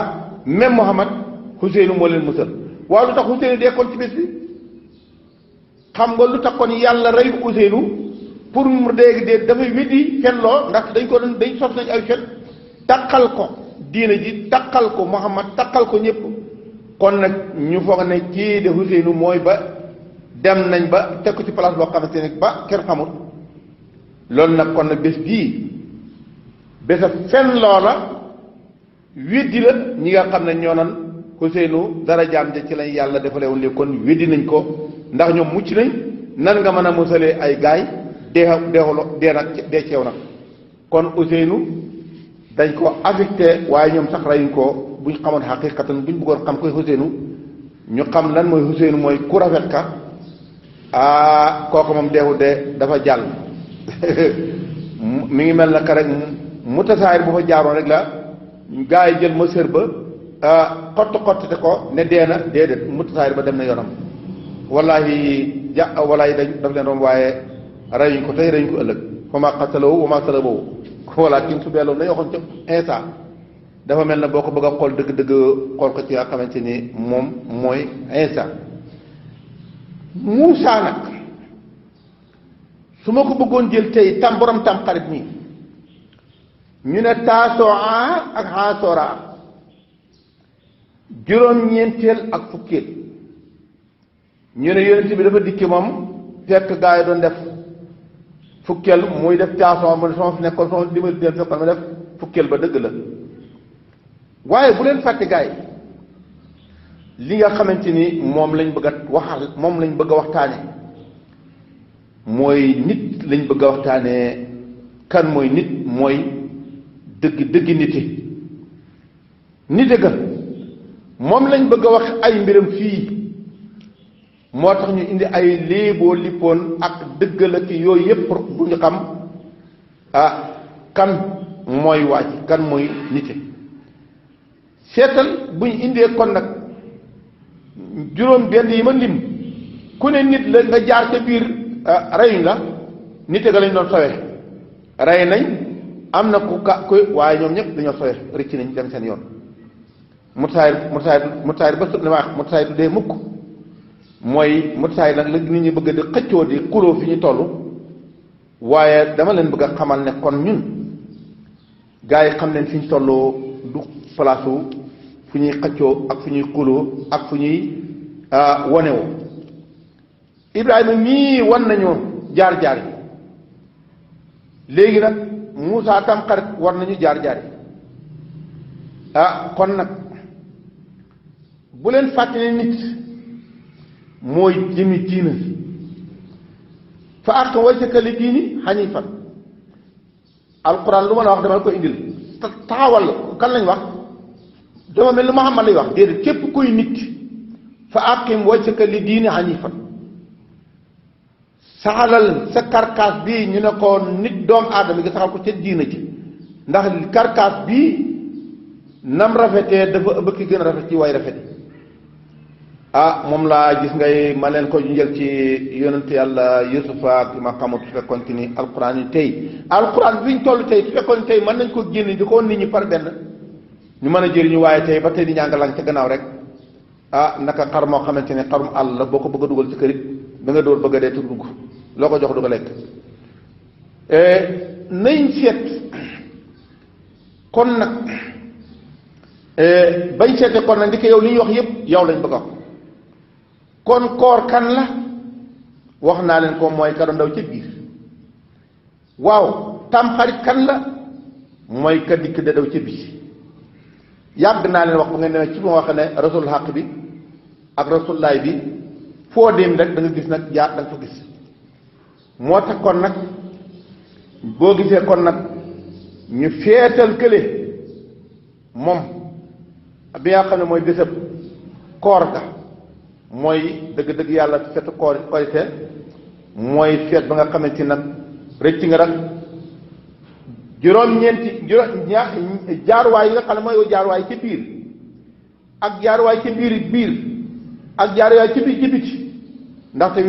même Muhammad Xuseynu moo leen musal waaw lu tax Xuseynu dee kon ci bés bi xam nga lu tax kon yàlla reyu Xuseynu pour mu dee dafay weddi fen loo ndax dañ sos nañ ay fen takkal ko diina ji takkal ko Muhammad takkal ko ñëpp kon nag ñu foog ne kii de Xuseynu mooy ba dem nañ ba teg ko ci place boo xamante ne ba kenn xamul loolu nag kon nag bés bii bésa fen loola weddi la ñi nga xam ne ñoo nan Xuseynu dara jaam ja ci lañ yàlla defalewoon léegi kon weddi nañ ko ndax ñoom mucc nañ nan nga mën a musalee ay gaay dee ceew nag kon Xuseynu dañ ko affecté waaye ñoom sax reyuñ ko buñ xamoon xaqiqatan buñ bëggoon xam koy Xuseynu ñu xam lan mooy Xuseynu mooy ku rafet ka kooku moom deewu de dafa jàll mi ngi mel na ka rek mu tasaayir bu fa jaaroon rek la gaa yi jël ma sër ba xott ko ne dee na déedéet mu tasaayir ba dem na yoonam wallahi daf leen romb waaye reyuñ ko tey reyuñ ko ëllëg fa ma xataloo wa ma salabowu walakin su beeloon dañoo waxoon ca Insa dafa mel na boo ko bëgg a xool dëgg-dëgg xool ko ci nga xamante ni moom mooy Insa Muusaa nag su ma ko bëggoon jël tey borom Tamxarit nii ñu ne Taasuwaa ak Aasuraa juróom-ñeenteel ak fukkeel ñu ne yonent bi dafa dikki moom fekk gaa yi doon def fukkeel muy def Taasuwaa mu ne sama fi nekkoon sama dimbali dem fekkoon ma def fukkeel ba dëgg la waaye bu leen fàtte gaa yi li nga xamante ni moom lañ bëgg a waxal moom lañ bëgg a waxtaane mooy nit lañ bëgg a waxtaane kan mooy nit mooy dëgg nite ga moom lañ bëgg a wax ay mbiram fii moo tax ñu indi ay léeboo lippoon ak dëgg la ki yooyu yépp bu ñu xam kan mooy waaj kan mooy nite seetal bu ñu indee kon nag juróom benn yi ma lim ku ne nit la nga jaar ca biir reyuñ la nite ga lañ doon sowe rey nañ am na ku waaye ñoom ñëpp dañoo sowe rëcc nañ dem seen yoon mutasaayir ba li ma wax mutasaayir du dee mukk mooy mutasaayir nag la nit ñi bëgg di xëccoo di xuloo fi ñu toll waaye dama leen bëgg a xamal ne kon ñun gaa yi xam leen fi ñu tolloo du palaasu fu ñuy xëccoo ak fu ñuy xuloo ak fu ñuy wonewoo Ibrahima mii wan nañu jaar-jaar yi léegi nag Muusaa Tamxarit war nañu jaar-jaar yi kon nag bu leen fàtte ne nit mooy jëmi diina fa aqim wajhaka li diini haniifan alquran lu ma la wax dama ko indil taxawal kan lañ wax dama mel ni Muhammad lay wax déedéet képp kuy nit fa aqim wajhaka li diini haniifan saxalal sa karkaas bii ñu ne ko nit doomu aadama gi saxal ko ca diina ci ndax karkaas bii nam rafetee dafa ëpp ki gën a rafet ci way rafet moom laa gis ngay ma leen ko njël ci yonent yàlla Yusufa ak ma xamut su fekkoon ci ni alquran yi tey alquran bi ñu toll tey su fekkoon tey mën nañ ko génne di ko nit ñi par benn ñu mën a jëriñu waaye tey ba tey di ñàngalang ca gannaaw rek naka xar moo xamante ne xarum àll la boo ko bëgg a dugal ci kërit da nga dóor bëgg a dee tur dugg loo ko jox du ko lekk nañ seet kon nag bañ seete kon nag ndi ko yow li ñuy wax yépp yow lañ bëgg a kon koor kan la wax naa leen ko mooy kado ndaw ci biir waaw tamxarit kan la mooy ka dikk da daw ci biir yàgg naa leen wax bu ngeen demee ci ma wax ne rasul xaq bi ak rasulaay bi foo dem rek da nga gis nag jaar da nga fa gis moo tax kon nag boo gisee kon nag ñu feetal kële moom bi nga xam ne mooy bésab koor ga mooy dëgg-dëgg yàlla fetu korite mooy feet ba nga xamante nag rëcc nga rek juróom-ñeenti jaaruwaay yi nga xam ne mooy jaaruwaay ci biir ak jaaruwaay ci biir ak jaaruwaay ci biir ci biti ndaxte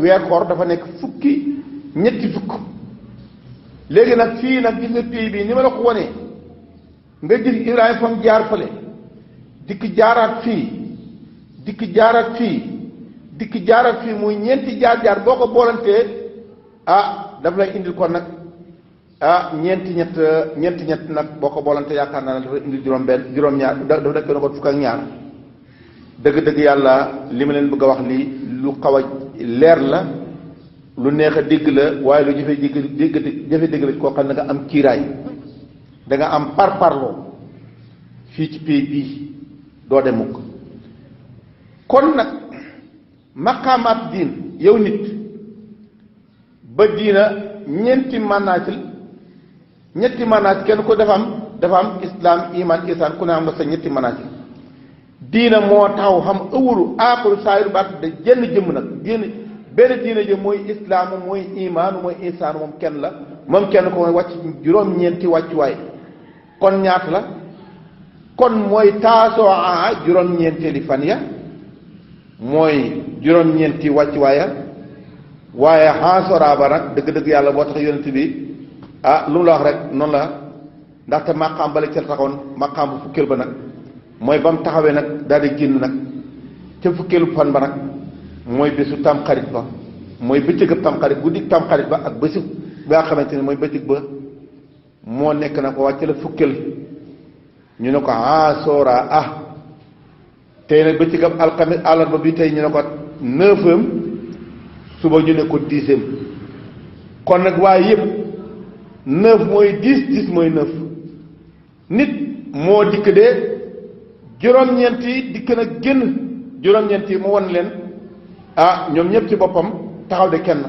weer koor dafa nekk ñetti fukk léegi nag fii nag gis nga pays bi ni ma la ko wonee nga gis Ibrahima fam jaar fële dikk jaaraat fii dikk jaaraat fii muy ñeenti jaar boo ko boolantee daf lay indil kon nag ñeenti ñett nag boo ko boolantee yaakaar naa ne dafa indil juróom-ñaar dafa nekk na ko fukk ak ñaar dëgg-dëgg yàlla li ma leen bëgg a wax lii lu xaw a leer la lu neex a dégg la waaye lu jafe dégg la koo xam ne da nga am kiiraay da nga am parparloo fii ci pays bii doo dem mukk kon nag maqaamaat diin yow nit ba diina ñetti manaacil kenn ko dafa am islaam iman ihsaan ku ne am nga sa ñetti manaacil diina moo taxaw xam ëwuru aaxuru saayiru baat da jenn jëmm nag benn diina jëm mooy islaamu mooy imaanu mooy ihsaanu moom kenn la moom kenn ko mooy wàcc juróom-ñeenti wàccuwaay kon ñaata la kon mooy taasoo juróom-ñeenteeli fan ya mooy juróom-ñeenti wàccuwaaya waaye xaasoraa ba nag dëgg-dëgg yàlla boo tax yonent bi lu mu la wax rek noonu la ndaxte maqaam bale ca taxoon maqaam bu fukkeel ba nag mooy ba mu taxawee nag daal di génn nag ca fukkeelu fan ba nag mooy bésu tamxarit ba mooy bëccëg tamxarit guddi tamxarit ba ak bésu bi nga xamante ne mooy bëccëg ba moo nekk na ko wàcc la fukkeel ñu ne ko soora tey nag bëccëg ab alxames àllarba bi tey ñu ne ko 9e suba ñu ne ko 10e kon nag waaye yëpp 9 mooy 10 mooy 9 nit moo dikk de juróom-ñeenti dikk na génn juróom-ñeenti mu won leen ñoom ñëpp ci boppam taxaw de kenn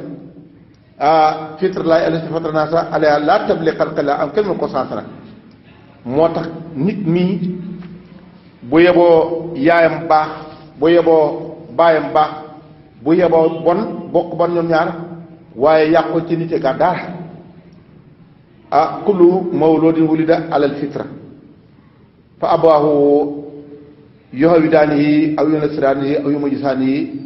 fitre laay alasi fatranasa alaya laa tabli xalqila am kenn mu ko sant nag moo tax nit mii bu yeboo yaayam baax bu yeboo baayam baax bu yeboo bon bokk bon ñoom ñaar waaye yàqul ci nite ga dara kullu mawludin wulida alal fitra fa abawaahu yuhawwidaanihi aw yunasiraanihi aw yumajjisaanihi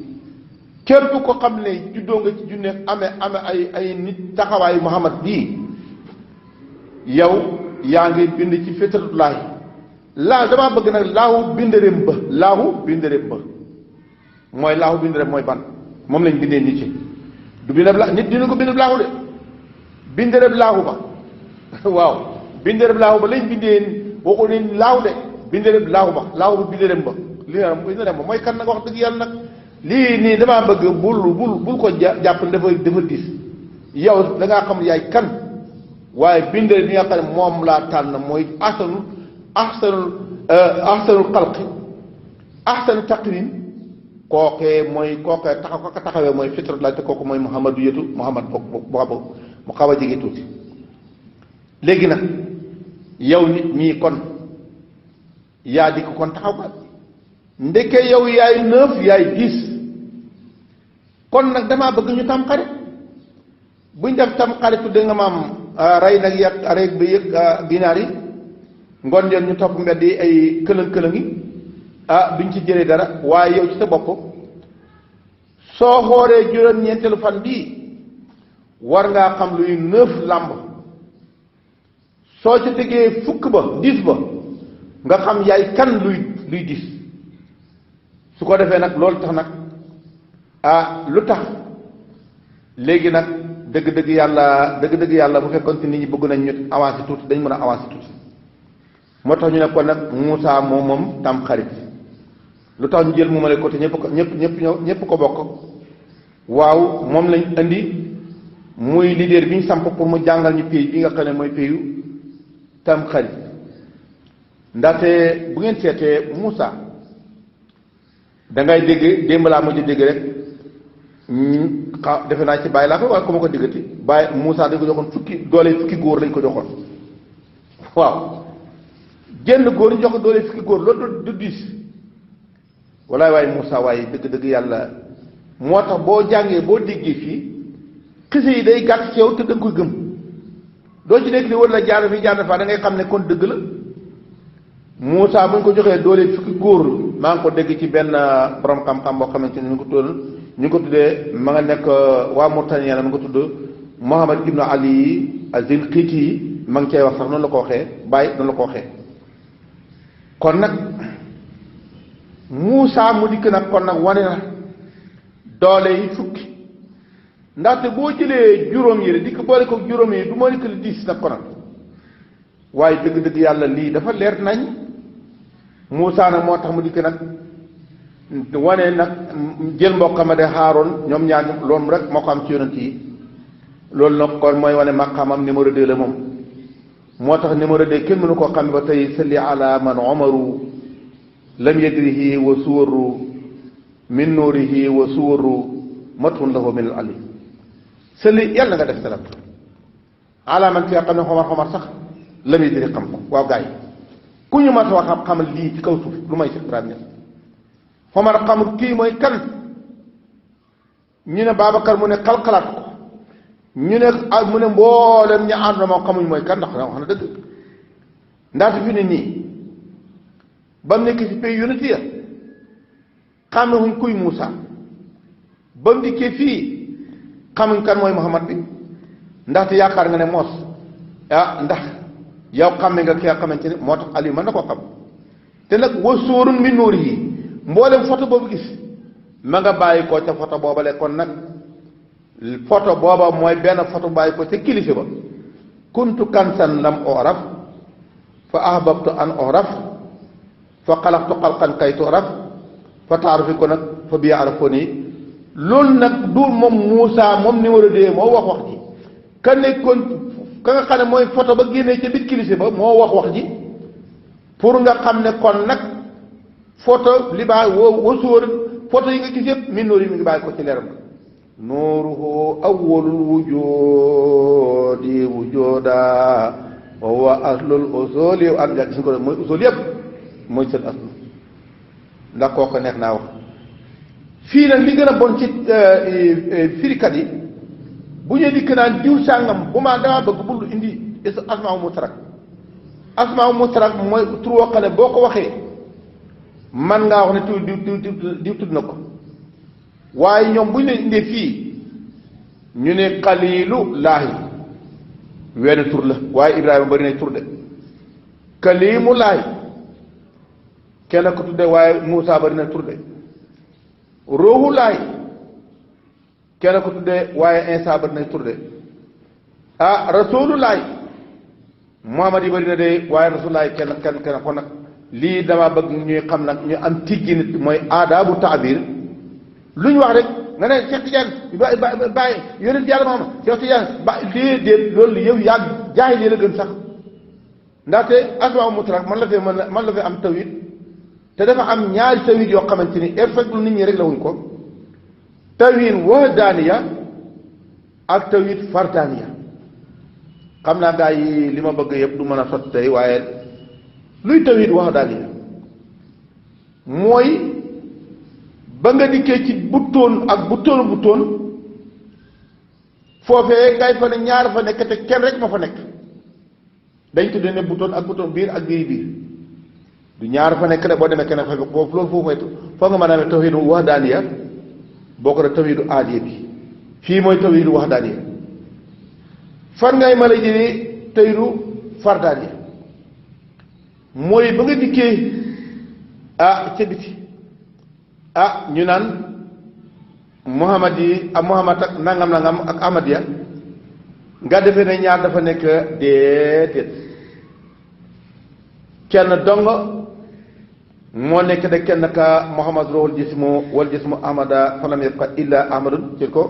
képp ko xam ne juddoo nga ci junne ame ay nit taxawaayu Muhammad bii yow yaa ngi bind ci fitratullaahi laahu damaa bëgg nag laahu bindereem ba laahu bindereem ba mooy laahu bindereem mooy ban moom lañ bindee nit ci du bindereem la nit dina ko bindereem laahu de bindereem laahu ba waaw bindereem laahu ba lañ bindee boo ko ne laahu de bindereem laahu ba bindereem ba li nga bindereem ba mooy kan nag wax dëgg yàlla nag lii nii damaa bëgg bul ko jàpp dafa diis yow da ngaa xam yaay kan waaye bindereem bi nga xam ne moom laa tànn mooy ahsanul xalqi ahsanu taqwim kookee mooy kookee taxawee mooy fitrat la te kooku mooy muhammadu yetu muhammad boobu mu xaw a jege tuuti léegi nag yow nit ñii kon yaa di ko kon taxaw ba ndeke yow yaay 9 yaay 10 kon nag damaa bëgg ñu tam xarit buñ def tam xarit tudde nga maam rey nag yàq rey bi yëg ginaar yi ngoon yoon ñu topp mbedd yi ay këlëng-këlëng yi duñ ci jëlee dara waaye yow ci sa bopp soo xooree juróom-ñeenteelu fan bii war ngaa xam luy 9 làmb soo ci tegee fukk ba 10 ba nga xam yaay kan luy 10 su ko defee nag loolu tax nag lu tax léegi nag dëgg-dëgg yàlla bu fekkoon nit ñi bëgg nañ ñu avancé tuuti dañ mën a avancé tuuti moo tax ñu ne kon nag Moussa moom Tamxarit lu tax ñu jël moomale ko te ñëpp ko bokk waaw moom lañ indi muy leader bi ñu samp pour mu jàngal ñu pays bi nga xam ne mooy payu Tamxarit ndaxte bu ngeen seetee Moussa da ngay dégg démb laa mujj dégg rek defe naa ci bàyyi laa ko waaye ku ma ko déggati bàyyi Moussa dañ ko joxoon fukki góor lañ ko joxoon waaw génn góor ñu jox ko doole fukki góor loolu du diis walaay waaye Moussa waaye dëgg-dëgg yàlla moo tax boo jàngee boo déggee fii xise yi day gàtt ci yow te da nga koy gëm doo ci nekk li war la jaar fi jaar fa da ngay xam ne kon dëgg la Moussa bu ñu ko joxee doole fukki góor maa ngi ko dégg ci benn borom xam-xam boo xamante ni ñu ko tuddee ma nga nekk waa Mauritanie la ma nga tudd Mohamad ibnu Ali Azilqiti yi ma ngi cay wax sax noonu la ko waxee bàyyi noonu la ko waxee kon nag Moussa mu dikk nag kon nag wane na doole yi fukki ndaxte boo jëlee juróom yi di ko boole ko juróom yi du moo nekk li 10 nag ko nag waaye dëgg-dëgg yàlla lii dafa leer nañ Moussa nag moo tax mu dikk nag wane nag jël mbokkam ma de Haaroon ñoom ñaar loolu rek moo ko am ci yonent yi loolu nag kon mooy wane maqaamam numéro 2 la moom moo tax numéro 2 kenn mënu koo xam ba tey salli ala man omaru lam yadrihi wa suwaru min nuurihi wa suwaru matun lahu min al ali salli yàlla nga def salat ala man ki nga xam ne xomar sax lam yadri xam ko waaw gars yi ku ñu mas wax xamal lii ci kaw suuf lu may Cheikh Ibrahima Niass xomar xamul kii mooy kan ñu ne Babacar mu ne xalxalaat ko ñu ne mu ne mboolem ña ànd na moo xamuñ mooy kan ndax wax na dëgg ndaxte fi ne nii ba mu nekk ci pays yonent ya xamewuñ kuy Moussa ba mu dikkee fii xamuñ kan mooy Muhammad bi ndaxte yaakaar nga ne moos ndax yow xamme nga ki nga xamante ni moo tax Aliou mën na koo xam te nag wa sóorun min nuur yi mboolem photo boobu gis ma nga bàyyi ko ca photo boobale kon nag photo booba mooy benn photo bàyyi ko ca kilifa ba kuntu kansan lam oraf fa ahbabtu an oraf fa xalaqtu xalqan kay toraf fa taarufi ko nag fa biya arafoni loolu nag du moom Moussa moom numéro 2 moo wax ji ka nekkoon ka nga xam ne mooy photo ba génnee ca biir kilise ba moo wax ji pour nga xam ne kon nag photo li baa wa sóor photo yi nga gis yëpp min nóor yi mi ngi bàyyi ko ci leeram nga nuuruhu awwalul wujudi wujuda wa huwa aslul usuli an gis ko mooy usul yëpp mooy seen aslu ndax kooku neex naa wax fii nag li gën a bon ci firikat yi bu ñu dikk naan diw sàngam bu ma damaa bëgg bul indi asmaaw mutarak mooy tur woo xam ne boo ko waxee man ngaa wax ne diw tudd na ko waaye ñoom bu ñu leen indee fii ñu ne xaliilu laahi wenn tur la waaye Ibrahima bari na tur de kaliimu laahi kenn ko tudde waaye Muusa bari na tudde ruuxulaay kenn ko tudde waaye Isa bari na tudde ah rasulullaay Muhammad yi bari na de waaye rasulullaay kenn kon nag lii dama bëgg ñuy xam nag ñu am tiggi nit mooy aadaabu taabir lu ñu wax rek nga ne Cheikh Tidiane bàyyi yonent yàlla Muhammad Cheikh Tidiane ba déedéet loolu yow yaa jaay lii la gën sax ndaxte asmaa mutlaq man la fi am tawhid te dafa am ñaari tawhid yoo xamante ni effectul nit ñi rek la wuñ ko tawhid wahdaaniya ak tawhid fardaaniya xam naa gaa yi li ma bëgg yëpp du mën a sotti tey waaye luy tawhid wahdaaniya mooy ba nga dikkee ci buttoon ak buttoon foofee ngay fa ne ñaar fa nekk te kenn rek ma fa nekk dañ tudde ne buttoon ak buttoon biir ak biir du ñaar fa nekk de boo demee kenn fa foofu loolu foofu foo nga mën a amee tawhidu wahdaaniya boo ko def tawhidu aadiya bi fii mooy tawhidu wahdaaniya fan ngay mën a jëlee tawhidu fardaaniya mooy ba nga dikkee ca biti ñu naan Muhammad yi ak Muhammad ak nangam ak Ahmadiya nga defee ne ñaar dafa nekk déedéet kenn dong moo nekk de kenn ka Muhammad ruhul jismu wal jismu Ahmada falam yabqa illa Ahmadun ci ko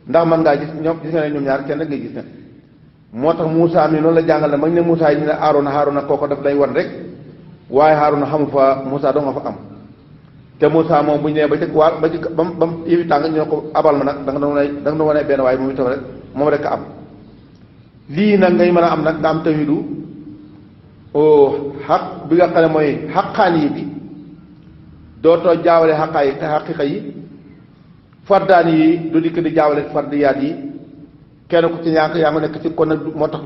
ndax man ngaa gis gis nga ne ñoom ñaar kenn ngay gis ne moo tax Moussa mi noonu la jàngal mag ne Moussa yi ñu ne Haaruna kooko daf lay wan rek waaye Haaruna xamu fa Moussa doo nga fa am te Moussa moom bu ñu nee ba ci waa ba ci ba mu yëfi tàng ñu ne ko abal ma nag da nga doon wane benn waaye moom itam rek moom rek a am lii nag ngay mën a am nag nga am tawhidu xaq bi nga xam ne mooy xaqaan yi bi dootoo jaawale xaqiqa yi fardaan yi du dikk di jaawale fardiyaat yi kenn ku ci ñàkk yaa ngi nekk ci kon nag moo tax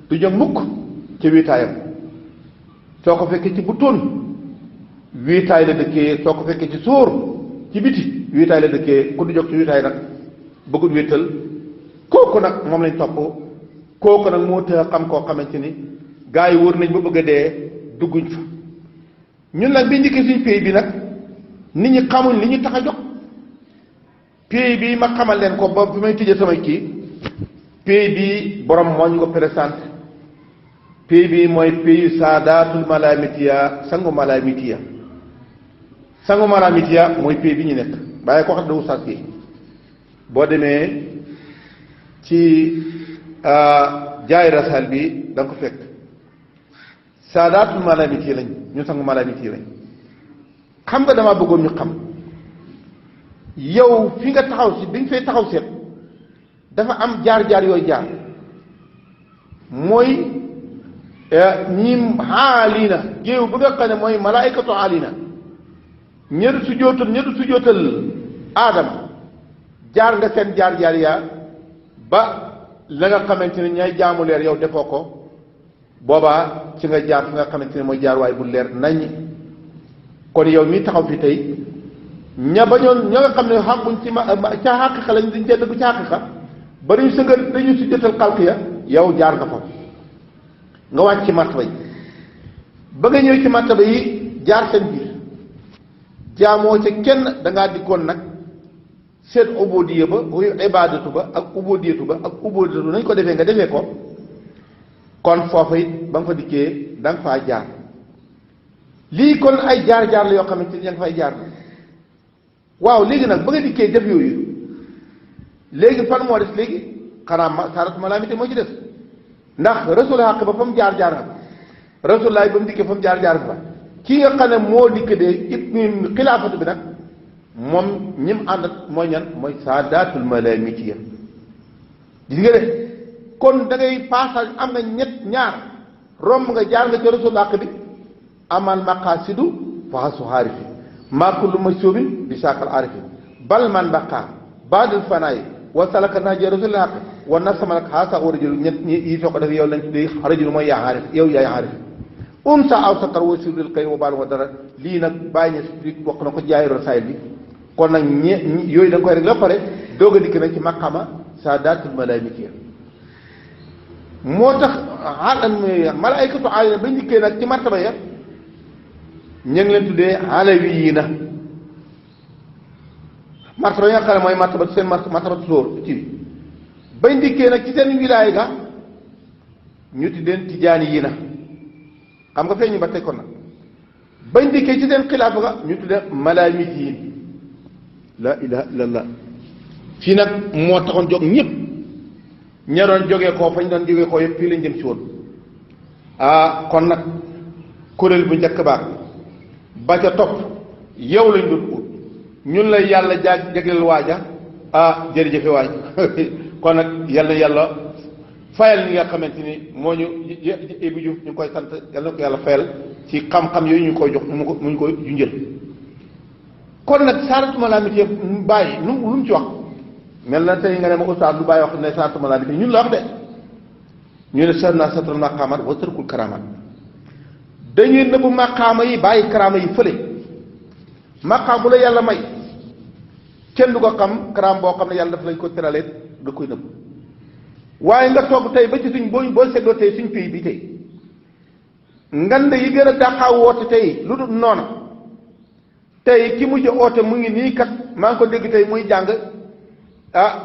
du jëm mukk ci wiitaayam soo ko fekkee ci buttoon wiitaay la dëkkee soo ko fekkee ci sóor ci biti wiitaay la dëkkee ku du jóg ci wiitaay nag bëggul wéetal kooku nag moom lañ topp kooku nag moo tax xam koo xamante ni gaa yi wër nañ ba bëgg a dee dugguñ fa ñun nag bi njëkkee suñ pays bi nag nit ñi xamuñ li ñu tax a jóg pays bi ma xamal leen ko ba fi may tëjee samay kii pays bi borom moo ñu ko présenté pays bi mooy pays saadatul malamitiya sangu malamitiya mooy pays bi ñu nekk bàyyi ko xam ne Oustaz Gueye boo demee ci jaay rasal bi da nga ko fekk saadaatul malamitiya lañ ñu sangu malamitiya lañ xam nga damaa bëggoon ñu xam yow fi nga taxaw si bi nga fay taxaw seet dafa am jaar-jaar yooyu jaar mooy ñi xaalina géew bi nga xam ne mooy malaayikatu xaalina ñedu sujootal aadama jaar nga seen jaar-jaar yaa ba la nga xamante ne ñay jaamu leer yow defoo ko boobaa ci nga jaar fi nga xamante ne mooy jaar waay bu leer nañ kon yow mi taxaw fi tey ña nga xam ne xàmbuñ ci ca xàqiqa lañ dañ dugg ci xàqiqa ba dañu si jotal xalq ya yow jaar nga fa nga wàcc ci martaba yi ba nga ñëw ci martaba yi jaar seen biir jaamoo ca kenn dangaa dikkoon nag seen ubudiya ba ibadatu ba ak ubudiyatu nañ ko defee nga defee ko kon foofa it ba nga fa dikkee da nga faa jaar lii kon ay jaar-jaar la yoo xamante ni yaa nga fay jaar waaw léegi nag ba nga dikkee def yooyu léegi fan moo des léegi xanaa saaratu malaamite moo ci des ndax rasul xaq ba fa mu jaar-jaar nga rasulaay ba mu dikkee fa mu jaar-jaar nga fa kii nga xam ne moo dikk de it xilaafatu bi nag moom ñim àndat mooy ñan mooy saadatul malaamitiya gis nga de kon da ngay passage am nga ñaar romb nga jaar nga ci rasul xaq bi amal maqasidu faxasu xaarifi maa kullu masubin bi saakal aarifi bal man baqa baadul fanaay wa salaka naaji rasul xaq wa nasama nag xaasa wa rajulu ñett ñi yi soo ko def yow lañ tuddee rajulu mooy yaa xaarif yow yaay xaarif sa aw sakar wa sirril kay wa baal wa dara lii nag bàyyi ña si wax na ko jaay rasaayil bi kon nag yooyu da nga koy rek la pare doog a dikk nag ci maqama saadatul malaamitiya moo tax malaykatu alina bañ dikkee nag ci martaba ya ñu ngi leen tuddee alawiyiina martaba yi nga xam ne mooy martaba seen martaba sóor ci bañ dikkee nag ci seen wilaay ga ñu tuddeen tijaaniyiina xam nga feeñ ñu ba tey kon nag bañ dikkee ci seen xilaafa ga ñu tuddee malaamitiyin la ilaha illallah fii nag moo taxoon jóg ñëpp ña doon jógee koo fañ doon jógee koo yëpp fii lañ jëm si woon kon nag kuréel bu njëkk baax ba ca topp yow lañ doon ut ñun la yàlla jagleel waaja jërëjëfe waaj kon nag yàlla fayal ñi nga xamante ni moo ñu Ibou Diouf ñu ngi koy sant yal na ko yàlla fayal ci xam-xam yooyu ñu koy jox mu ñu koy junjël kon nag saaratu malaamiti bàyyi lu mu ci wax mel na tey nga ne ma oustaz lu bàyyi wax ne saaratu malaamiti ñun la wax de ñu ne sar naa satral maqaamat wa tarkul karaamat dañuy nëbbu maqaama yi bàyyi karaama yi fële maqaam bu la yàlla may kenn du ko xam karaam boo xam ne yàlla daf lañ ko teralee da koy nëbbu waaye nga toog tey ba ci suñ boo seddoo tey suñ pays bi tey ngand yi gën a dàqaa woote tey lu dul noona tey ki mujj oote mu ngi nii kat maa ngi ko dégg tey muy jàng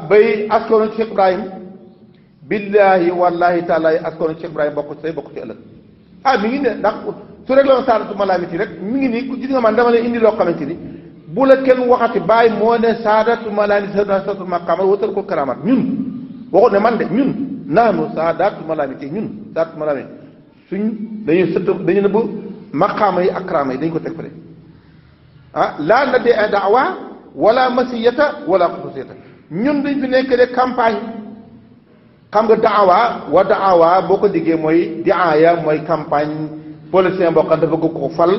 bay askanu Cheikh Ibrahim billahi wallahi taala yi askanu Cheikh Ibrahim bokk ci tey bokk ci ëllëg mi ngi ne ndax su rek loon saadatu malaamiti rek mi ngi nii gis nga man dama lay indi loo xamante ni bu la kenn waxati bàyyi moo ne saadatu malaamiti saadatu maqaamat wa tarkul karaamat ñun waxut ne man de ñun naanu saadatu malaamiti ñun saadatu malaamiti suñ dañuy dañu nëbb maqaama yi ak karaama yi dañ ko teg fële laa na dee daawa wala masiyata wala xususiyata ñun dañ fi nekk de campagne xam nga daawa boo ko diggee mooy diaaya mooy campagne politicien boo xam dafa bëgg ko fal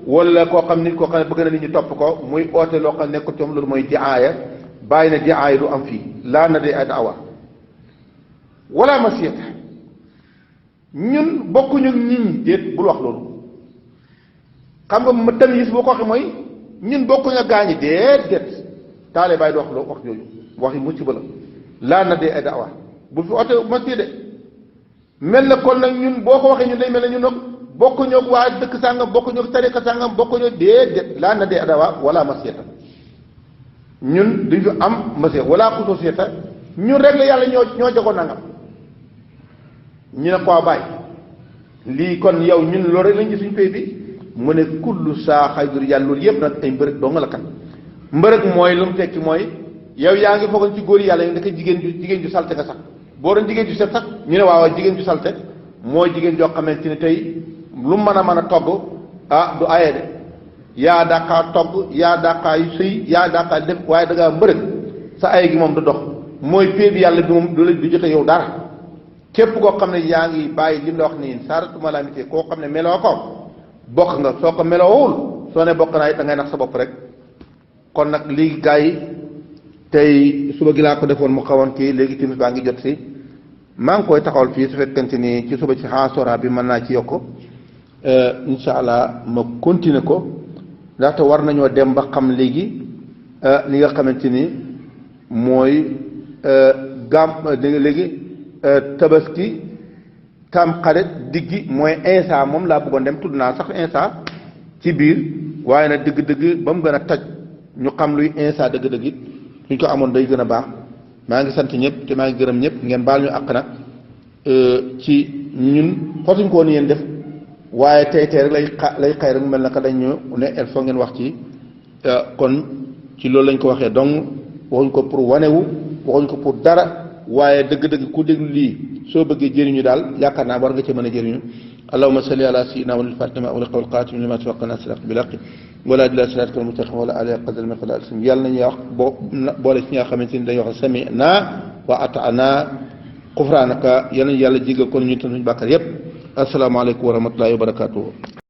wala koo xam nit koo xam ne bëgg na nit ñi topp ko muy oote loo xam ne nekkul ci moom loolu mooy diaaya bàyyi na diaaya du am fii laa na dee daawa wala masiyata ñun bokkuñu nit ñi déet bul wax loolu xam nga ma tamit boo ko waxee mooy ñun bokkuñu ak gaañi déet taale bàyyi du wax loo wax yooyu waxi musiba la laa na dee daawa bu fi oote masiyat de mel na kon nag ñun boo ko waxee ñun day mel ne ñun nag bokkuñu ak waa dëkk sàngam bokkuñu ak tariqa sàngam bokkuñu déet laa na dee daawa wala masiyata ñun duñ fi am masiyat wala xususiyata ñun rek la yàlla ñoo jagoon nangam ñu ne ko bàyyi lii kon yow ñun loolu rek lañ ci suñ pay bi mu ne kullu saa xaydur yàlla loolu yëpp nag ay mbërëg doo nga la kat mbërëg mooy lu mu tekki mooy yow yaa ngi foogoon ci góor yàlla yi ndeke jigéen ju salte nga sax boo doon jigéen ju set sax ñu ne waaw jigéen ju salte mooy jigéen joo xamante ne tey lu mën a togg du aye de yaa dàqaa togg yaa dàqaa sëy yaa dàqaa def waaye da ngaa mbërëg sa ay gi moom du dox mooy pay bi yàlla bi moom du jote yow dara képp koo xam ne yaa ngi bàyyi li mu la wax nii saaratu malaamiti koo xam ne meloo ko bokk nga soo ko meloowul soo ne bokk naa it da ngay nax sa bopp rek kon nag lii gars yi tey suba gi laa ko defoon mu xawoon kii léegi timis baa ngi jot si maa ngi koy taxawal fii su fekkente ni ci suba ci xaasora bi mën naa ci yokk incha allah ma continuer ko ndaxte war nañoo dem ba xam léegi li nga xamante ni mooy léegi tabaski tamxarit diggi mooy insa moom laa bëggoon dem tudd naa sax insa ci biir waaye nag dëgg-dëgg ba mu gën a taj ñu xam luy insa dëgg-dëgg it suñ ko amoon day gën a baax maa ngi sant ñëpp te maa ngi gërëm ñëpp ngeen baal ñu àq nag ci ñun xotuñ ko woon yéen def waaye tey rek lay xëy rek mu mel naka dañ ñu ne il faut ngeen wax ci kon ci loolu lañ ko waxee donc waxuñ ko pour wanewu waxuñ ko pour dara waaye dëgg-dëgg ku déglu lii soo bëggee jëriñu daal yaakaar naa war nga ci mën a jëriñu allahumma salli ala sayyidina wa al-fatima wa al qatim lima tawaqqana siraq bil haqq wala ila siratika al mustaqim wala alihi qadal miqdar sim yàlla nañu wax boole ci nga xamante ni dañuy wax sami'na wa ata'na xufraanaka yal nañu yàlla jégal kon ñu tan suñu bàkkar yépp asalaamaaleykum wa rahmatullahi wa barakatuhu